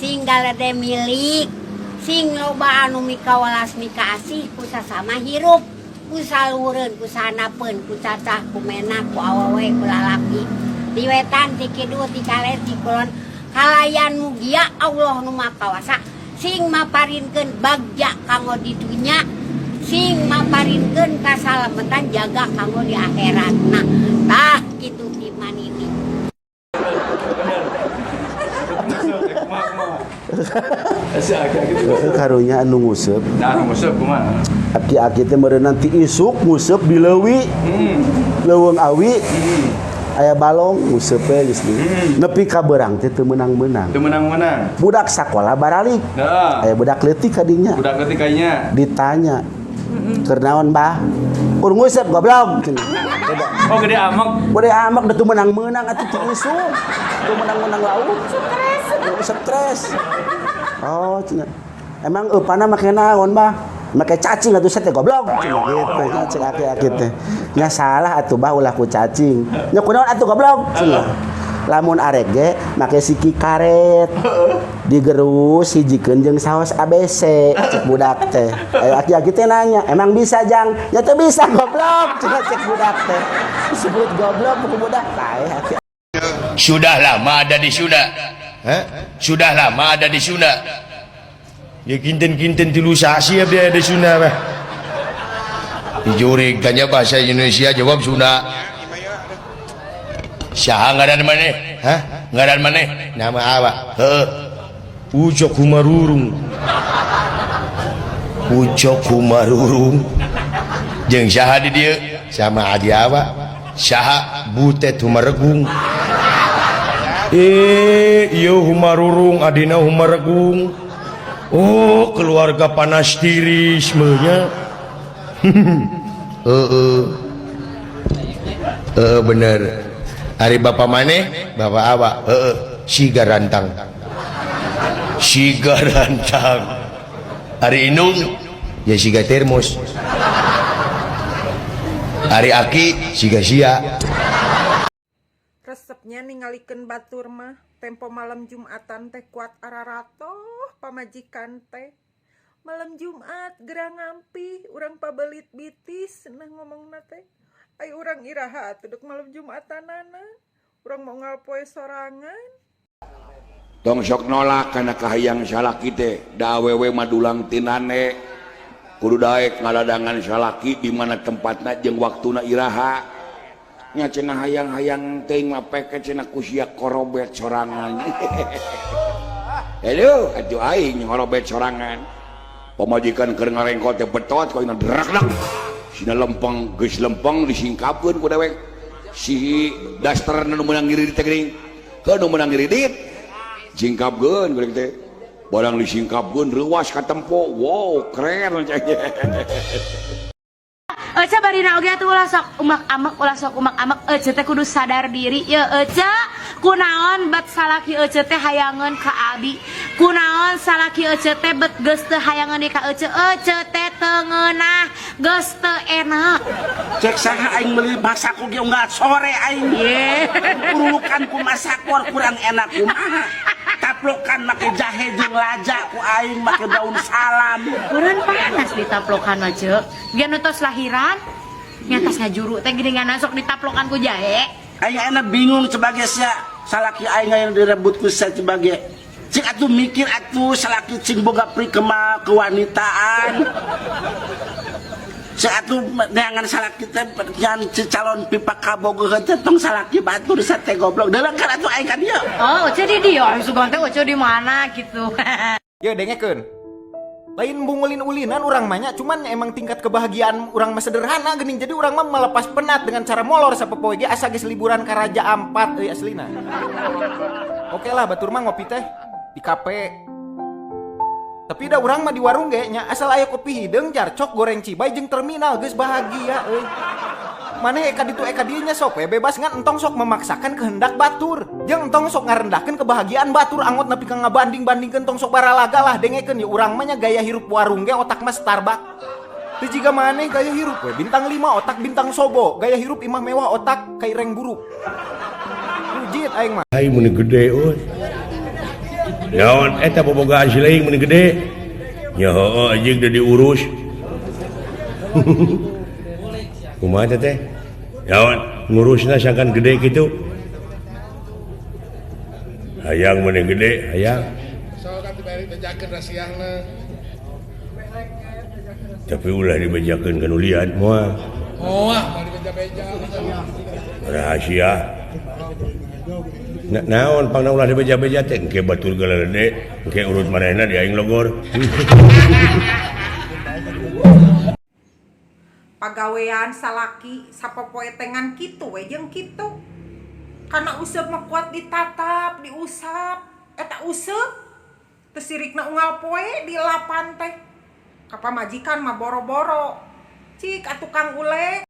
Sing galede milik, sing loba anu mikawelas mikaasih ku sasama hirup, ku saluhureun, ku sanapeun, ku cacah, ku menak, ku awewe, ku lalaki. Ti wetan, ti kidul, ti kaler, ti kulon, kalayan mugia Allah nu Maha Kawasa sing maparinkeun bagja kanggo di dunya, sing maparinkeun kasalametan jaga kanggo di akhiratna. Tah kitu ti manini. Karunya anu nguseup. Nah, anu nguseup kumaha? Aki-aki teh meureun ti isuk nguseup di leuwi. Leuweung awi. Aya balong nguseup we geus Nepi ka beurang teh teu meunang-meunang. Teu meunang-meunang. Budak sakola baralik. Heeh. Aya budak leutik ka dinya. Budak leutik ka dinya. Ditanya. Keur naon, Bah? Kur nguseup goblok cenah. Oh, gede amek. Gede amek da teu meunang-meunang atuh ti isuk. Teu meunang-meunang lauk. Stres. Stres. Oh, cenah. Emang eupana make naon, Bah? Make cacing atuh teh goblok cenah gitu nya cek aki-aki teh. Nya salah atuh Bah ulah ku cacing. Nya kunaon atuh goblok cenah. Lamun arek ge make siki karet. Digerus hijikeun jeung saos ABC cek budak teh. Ayo aki-aki teh nanya, "Emang bisa, Jang?" "Ya teu bisa goblok," cenah cek budak teh. Disebut goblok ku budak taeh aki. Sudah lama ada di Sunda. Hah? Sudah lama ada di Sunda. Ya kinten-kinten tilu sasi abdi ada di Sunda mah. Dijurig tanya bahasa Indonesia jawab Sunda. Saha ngaran maneh? Hah? Ngaran maneh? Nama awak? Heeh. Ucok Humarurung. Ucok Humarurung. Jeung saha di dieu? Sama adi awak. Saha? Butet Humaregung. Ieu Humarurung adina Humaregung. Oh, keluarga panas tiris meunya. Heeh. Heeh bener. Ari bapa maneh? Bapak awak. Heeh. Siga rantang. Siga rantang. Ari indung? Ya siga termos. Ari aki? Siga sia. Resepnya ningalikeun batur mah tempo malam Jumatan teh kuat araratoh pamajikan teh. Malam Jumat gerang ngampi urang pabelit bitis nah ngomongna teh. Ai urang iraha atuh dek malam Jumatanana. Urang mau ngalpoe sorangan. Tong sok nolak kana kahayang salaki teh, da awewe mah dulang tinane. Kudu daek ngaladangan salaki di mana tempatna jeung waktuna iraha. Nya cenah hayang-hayang teuing mah peke cenah ku sia korobet sorangan. Aduh, atuh aing ngorobet sorangan. Pamajikan keur ngarengkot teh betot ku aing drakdak. Sina lempeng geus lempeng disingkapkeun ku dewek. Si daster nu meunang ngiridit teh geuning. Heuh nu meunang ngiridit. Singkapkeun geuning teh. Barang disingkapkeun reuas ka tempo. Wow, keren cai. Ece barina oge atuh ulah sok umak amek, ulah sok umak amek. Ece teh kudu sadar diri ye Ece. Kunaon bet salaki Ece teh hayangeun ka abi? Kunaon salaki Ece teh bet geus teu hayangeun deui ka Ece? Ece teh teu ngeunah, geus teu enak. Cek saha aing meuli masak oge unggal sore aing. Ye. Urukan ku masakor kurang enak kumaha. Taplokan make jahe jeung laja ku aing make daun salam. Kurang panas ditaplokan mah Ceu. Ge nu tos lahiran nya tas ngajuru teh geuningan sok ditaplokan ku jahe. Aing ayeuna bingung sebagai sia salaki aing aya direbut ku sia sebagai cing atuh mikir atuh salaki cing boga pri kema kewanitaan. Cing atuh neangan salaki teh nyan calon pipa kabogoh teh tong salaki batur sate goblok. Deuleu kan atuh aing ka dieu. Oh, Ece di dieu, aing sugan teh Ece di mana gitu. Ye dengekeun. Lain bungulin-ulinan urang mah nya, cuman emang tingkat kebahagiaan urang mah sederhana geuning, jadi urang mah melepas penat dengan cara molor sapopoe ge asa geus liburan ka Raja Ampat euy aslina. Oke lah batur mah ngopi teh di kafe. Tapi da urang mah di warung ge nya asal aya kopi hideung, jarcok, goreng cibay jeung terminal geus bahagia euy. Maneh eka ditu eka dieu nya sok we bebas ngan entong sok memaksakan kehendak batur. Jeung entong sok ngarendahkeun kebahagiaan batur angot nepi ka ngabanding-bandingkeun tong sok baralaga lah dengekeun ya urang mah nya gaya hirup warung ge otak mah Starbucks. Teu jiga maneh gaya hirup we bintang 5 otak bintang sobo, gaya hirup imah mewah otak kaireng buruk. Rujit aing mah. Aing mun gede euy. Naon eta bobogaan si Leing meni gede. Nya heueuh anjing teu diurus. Kumaha teh? Naon ngurusna sangkan gede kitu. Hayang meni gede, hayang. Tapi ulah dibejakeun ka nu lian moal. Rahasia. Naon pangna ulah dibeja-beja teh engke batur galede, engke urut manehna di aing logor. Pagawean salaki sapopoe teh ngan kitu we jeung kitu. Karena useup mah kuat ditatap, diusap. Eta useup teu sirikna unggal poe di lapan teh. Ka pamajikan mah boro-boro. Cik atuh Kang Ule.